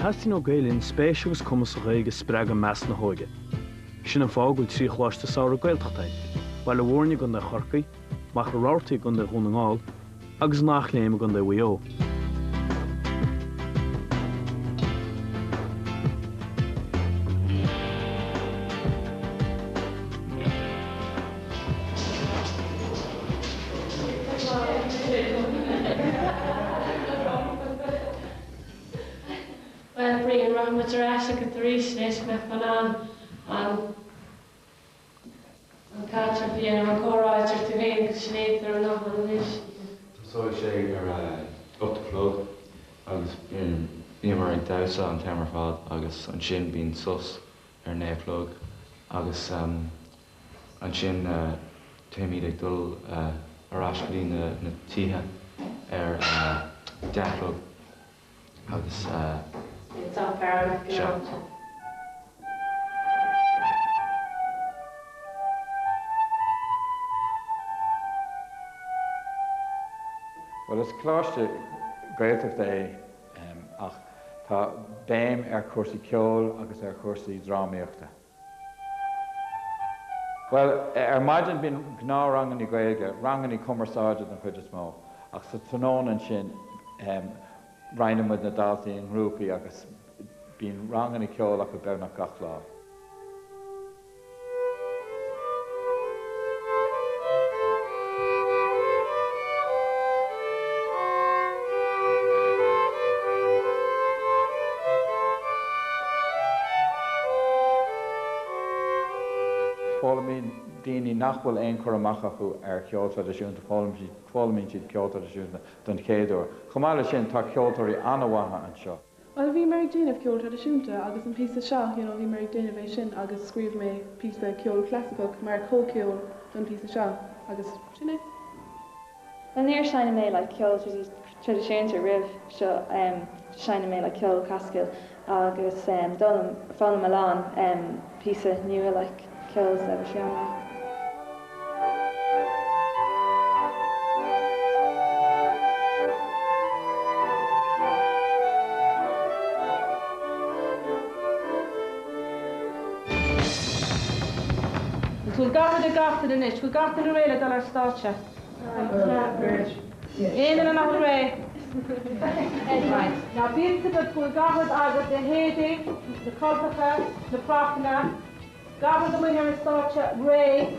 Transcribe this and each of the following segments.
Teastaíonn ó Gael Linn spéis agus cumas sa Ghaeilge a spreagadh i measc na hóige. Sin an fáth go bhfuil 3 choláiste samhraidh Gaeltachta againn, Baile Mhúirne i gContae Chorcaí, Machaire Rabhartaigh i gContae Dhún na nGall agus an Eachléim i gContae Mhaigh Eo. Bhuel, Brian, rachaidh muid ar ais agat arís anois, go mbeifeá in ann an an caidreamh a dhéanamh, an comhrá idir tú féin agus Sinéad ar an nguthán anois. Tosóidh sé ar a 8 a chlog agus bíomar ag damhsa an t-am ar fad agus ansin bíonn sos ar 9 a chlog agus ansin téimid ag dul ar ais go dtí na tithe ar a 10 a chlog agus sea. Bhuel, is coláiste Gaeltachta é ach tá béim ar chúrsaí ceoil agus ar chúrsaí drámaíochta. Bhuel, ar maidin bíonn gnáthranganna Gaeilge, ranganna cumarsáide den chuid is mó, ach sa tráthnóna ansin roinneann muid na daltaí i ngrúpaí agus bíonn ranganna ceoil acu beagnach gach lá. Foghlaimíonn daoine nach bhfuil aon chur amach acu ar cheol traidisiúnta, foghlaimíonn siad ceol traidisiúnta don chéad uair. Chomh maith leis sin, tá ceoltóirí an-mhaithe anseo. Bhuel, bhíomar ag déanamh ceol traidisiúnta agus an píosa seo, you know, bhíomar ag déanamh é sin agus scríobh mé píosa ceol clasaiceach mar comhcheol don phíosa seo agus sin é. Bhuel, níor seinm mé like ceol traidisiúnta roimh seo, em seinm mé like ceol clasaiceach agus em d'fhoghlaim, foghlaim a lán em píosa nua like ceol so bhí sé an-mhaith. Bhfuil gach rud ag gach duine anois? Bhfuil gach duine réidh le dul ar stáitse? Aon duine nach bhfuil réidh? Right. Now bíodh a fhios agat go bhfuil gach rud agat, na héadaí, na cultacha, na propanna, Gach rud amuigh ar an stáitse réidh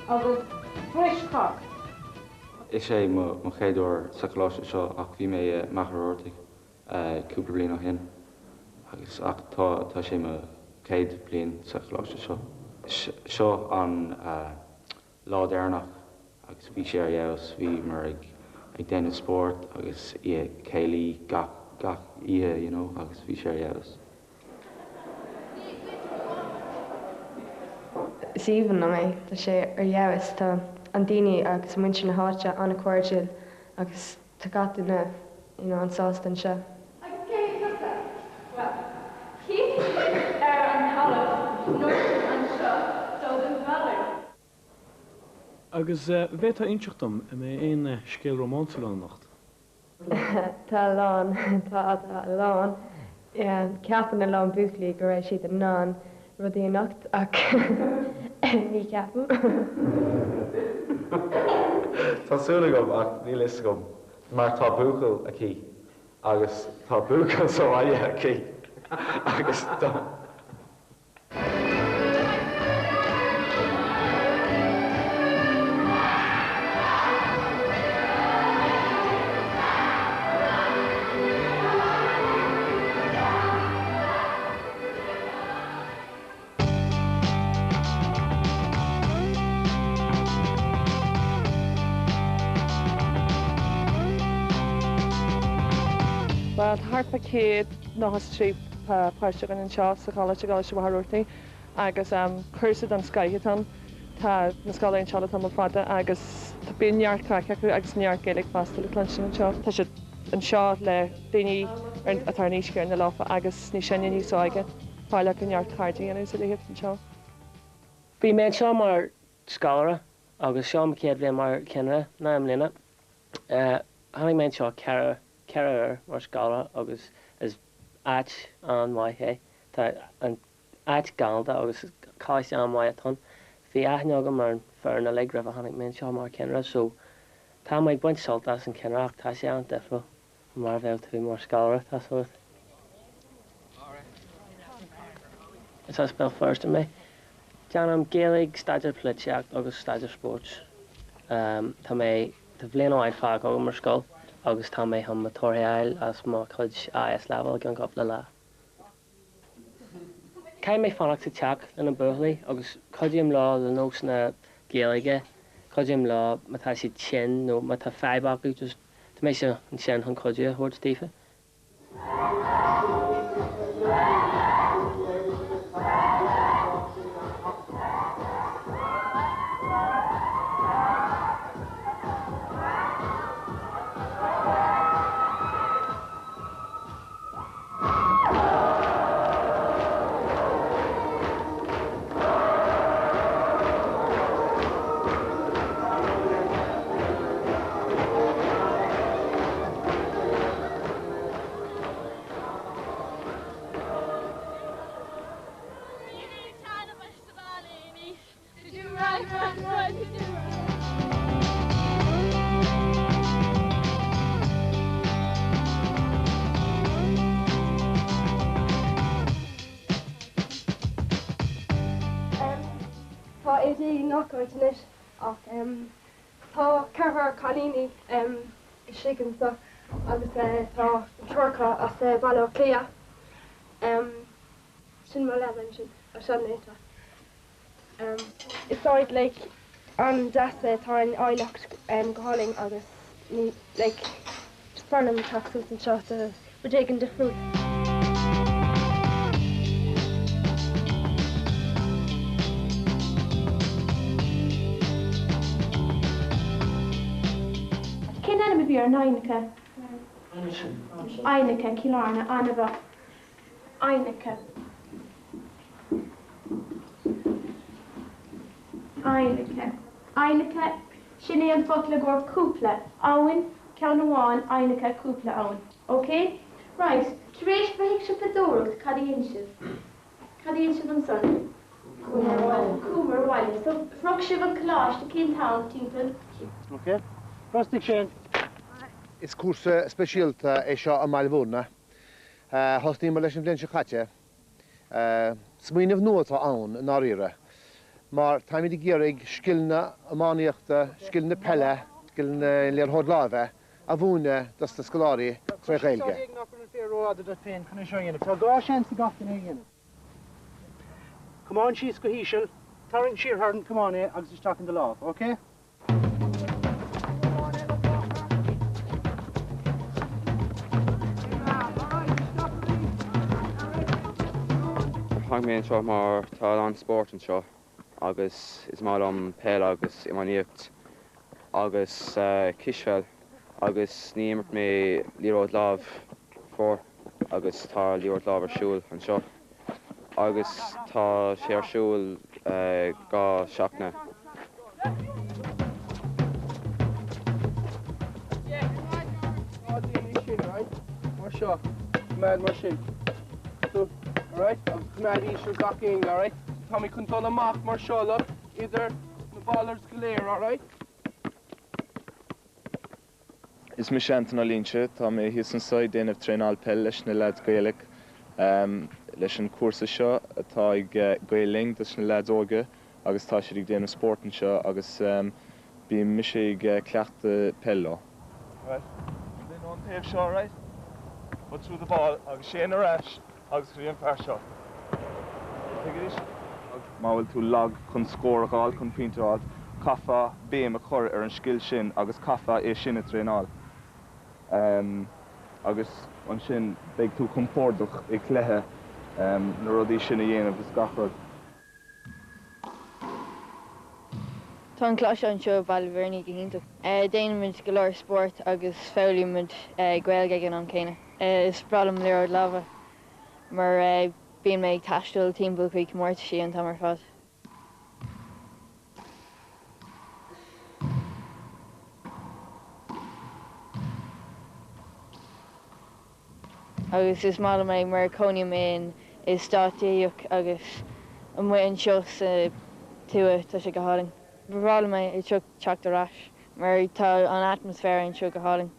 agus bris cos. Is é mo chéad uair sa choláiste seo ach bhí mé i Machaire Rabhartaigh cúpla bliain ó shin agus ach tá tá sé mo chéad bliain sa choláiste seo. Seo an lá deireanach agus bhí sé ar fheabhas, bhíomar ag ag déanamh spórt agus ag céilí gach gach oíche you know agus bhí sé ar fheabhas. Is aoibhinn liom é, tá sé ar fheabhas, tá an daoine agus muintir na háite an-chairdiúil agus tá gach duine you know an-sásta anseo. Agus cé hé tusa? Bhuel, thíos ar an talamh nochtaim anseo do do mhealladh. Agus an bhféadfá inseacht dom, an mbeidh aon scéal rómánsúil ann anocht? Tá a lán, tá, tá a lán. Ceapann a lán buachaillí go raibh siad in ann rudaí anocht ach ní cheapaim. Tá súil agam ach níl fhios agam mar tá buachaill aici agus tá buachaill sa bhaile aici agus tá. Bhuel, tá thart fá 193 páiste againn anseo sa choláiste, Coláiste Mhachaire Rabhartaigh, agus cúrsa den scoith atá ann. Tá na scoláirí anseo le tamall fada agus bíonn neart craic acu agus neart Gaeilge fosta le cluinstin anseo. Tá siad anseo le daoine atá ar an aois chéanna leofa agus níos sine, níos óige, féidir acu neart cairde a dhéanamh is a leithéid anseo. Bhí mé anseo mar scoláire agus seo mo chéad bhliain mar cheannaire ná i mbliana. Tháinig mé anseo 4 4 uair mar scoláire agus is. áit an-mhaith é. Tá an áit galánta agus coláiste an-mhaith atá ann. Bhí aithne agam ar an foireann uilig roimh a tháinig mé anseo mar cheannaire so tá mé ag baint sult as an chinnireacht, tá sé an-difriúil ó mar a bheadh tú mar scoláire, tá 's agat. Is as Béal Feirste mé. Déanaim Gaeilge, Staidéar Polaitíocht agus Staidéar Spóirt. Tá mé, tá bhliain amháin fágtha agam ar scoil agus tá mé chun mo torthaí a fháil as mo chuid AS Leibhéal i gceann cúpla lá. Caithfidh mé fanacht sa teach le na buachaillí agus cuidím leo le nósanna Gaeilge, cuidím leo má tá siad tinn nó má tá fadhb acu, just tá mise ansin chun cuidiú a thabhairt daofa. Tá éadaí i ngach áit anois ach tá ceathrar cailíní istigh anseo agus tá triúr acu as Baile Átha Cliath. Sin mo leaba ansin, seo néata. Is áit like an-deas é, tá an áilleacht go hálainn agus ní like is fearr liom teacht suas anseo do rud éigin difriúil. Cén ainm a bhí ar an Aibhneacha? Aibhneacha, Cill Airne, an-mhaith. Aibhneacha. Aibhneacha. Aibhneacha, sin é an focal i gcomhair cúpla abhainn, ceann amháin, aibhneacha, cúpla abhainn. Ok? Right, tar éis bheith ag siopadóireacht, cad a dhein sibh? Cad a dhein sibh ansan? Chuamar abhaile. Chuamar abhaile. So, shroich sibh an coláiste cén t-am timpeall? Ok. Brostaigh Shane. Is cúrsa speisialta é seo i mBaile Bhúirne. Thosnaíomar leis an bhliain seo caite. Smaoineamh nua atá ann i ndáiríre, mar táimid ag iarraidh scileanna iománaíochta, scileanna peile, scileanna liathróid láimhe a mhúineadh dos na scoláirí tré Ghaeilge. Comáin síos go híseal, tarraing siar thar an camán é agus isteach in do lámh, ok? Tháinig mé anseo mar tá a lán spóirt anseo agus is maith liom peil agus iománaíocht agus cispheil agus ní imirt mé liathróid lámh before agus tá liathróid lámh ar siúl anseo agus tá sé ar siúl gach seachtaine. Mar seo, coimeád mar sin. So, alright, agus coimeád íseal gach éinne, alright? Tá mé chun dul amach mar seo, look, idir na bollards go léir, alright? Is mise Anton Ó Loingsigh, tá mé thíos anseo ag déanamh traenáil peil leis na leaids Gaelach leis an cúrsa seo atá ag Gael Linn dos na leaids óga agus tá siad ag déanamh spórt anseo agus bím mise ag cleachtadh peil leo. Right, linn ón taobh seo right, put through the ball agus Shane ar ais agus go dtí an fear seo. Tuigidís? Má bhfuil tú lag chun scór a dh'fháil, chun pointe a fháil, caithfeá béim a chur ar an scil sin agus caithfeá é sin a traenáil. Agus ansin beidh tú compordach i gcluiche na rudaí sin a dhéanamh is gach rud. Tá an coláiste anseo i Baile Bhuirne go hiontach. Déanaimid go leor spóirt agus foghlaimímid Gaeilge ag an am céanna. Is breá liom liathróid láimhe mar bíonn mé ag taisteal timpeall chuig comórtaisí an t-am ar fad. Agus is maith liom é mar cónaím in eastát tithíochta agus amuigh anseo sa tuath tá sé go hálainn. Ba bhreá liom é teacht ar ais mar tá an atmaisféar anseo go hálainn.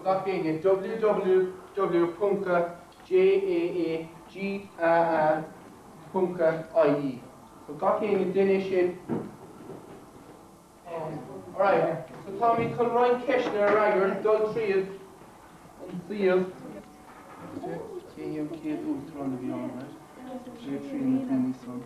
Gach éinne www ponca JAA ponca IE. So gach éinne déan é sin. Alright, so táimid chun roinnt ceisteanna a fhreagairt, dul tríd an suíomh. Cé hé an chéad uachtarán a bhí ann, right? Sé trí na daoine san.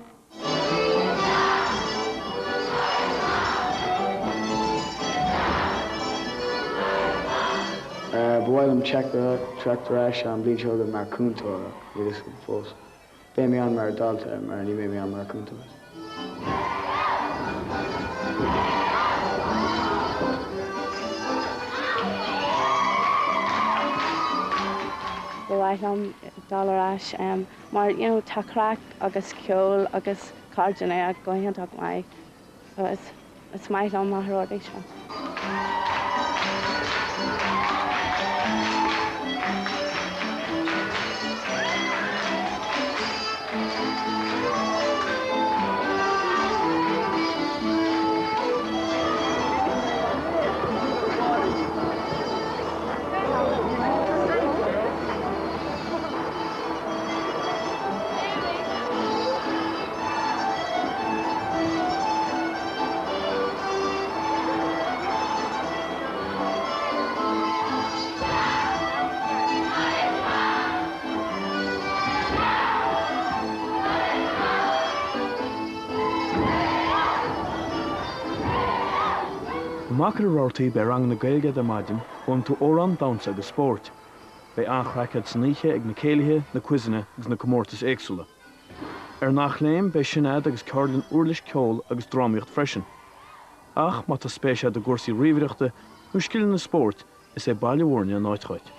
Ba mhaith liom teacht ar ais an bhliain seo chugainn mar chúntóir ach níl a fhios agam fós. Beidh mé ann mar dhalta mar ní bheidh mé ann mar chúntóir. Ba mhaith liom dul ar ais mar you know tá craic agus ceol agus cairde nua go hiontach maith so is is maith liom Machaire Rabhartaigh seo. I Machaire Rabhartaigh beidh ranganna Gaeilge ar maidin, foghlaimeoidh tú amhrán, damhsa agus spóirt. Beidh an-chraic agat san oíche ag na céilithe, na quizeanna agus na comórtais éagsúla. Ar an Eachléim, beidh sin agat agus ceardlann uirlis ceoil agus drámaíocht freisin. Ach má tá spéis agat i gcúrsaí ríomhaireachta nó scileanna spóirt, is é Baile Mhúirne an áit dhuit.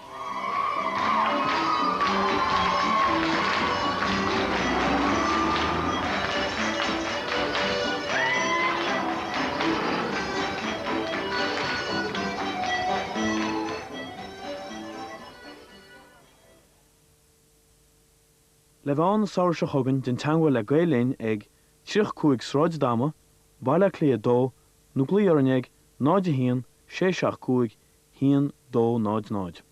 Le bheith ann an samhradh seo chugainn, déan teagmháil le Gael Linn ag 35 Sráid Adama, Baile Átha Cliath 2 nó glaoigh orainn ag 0 1 6 7 5 1 2 0 0.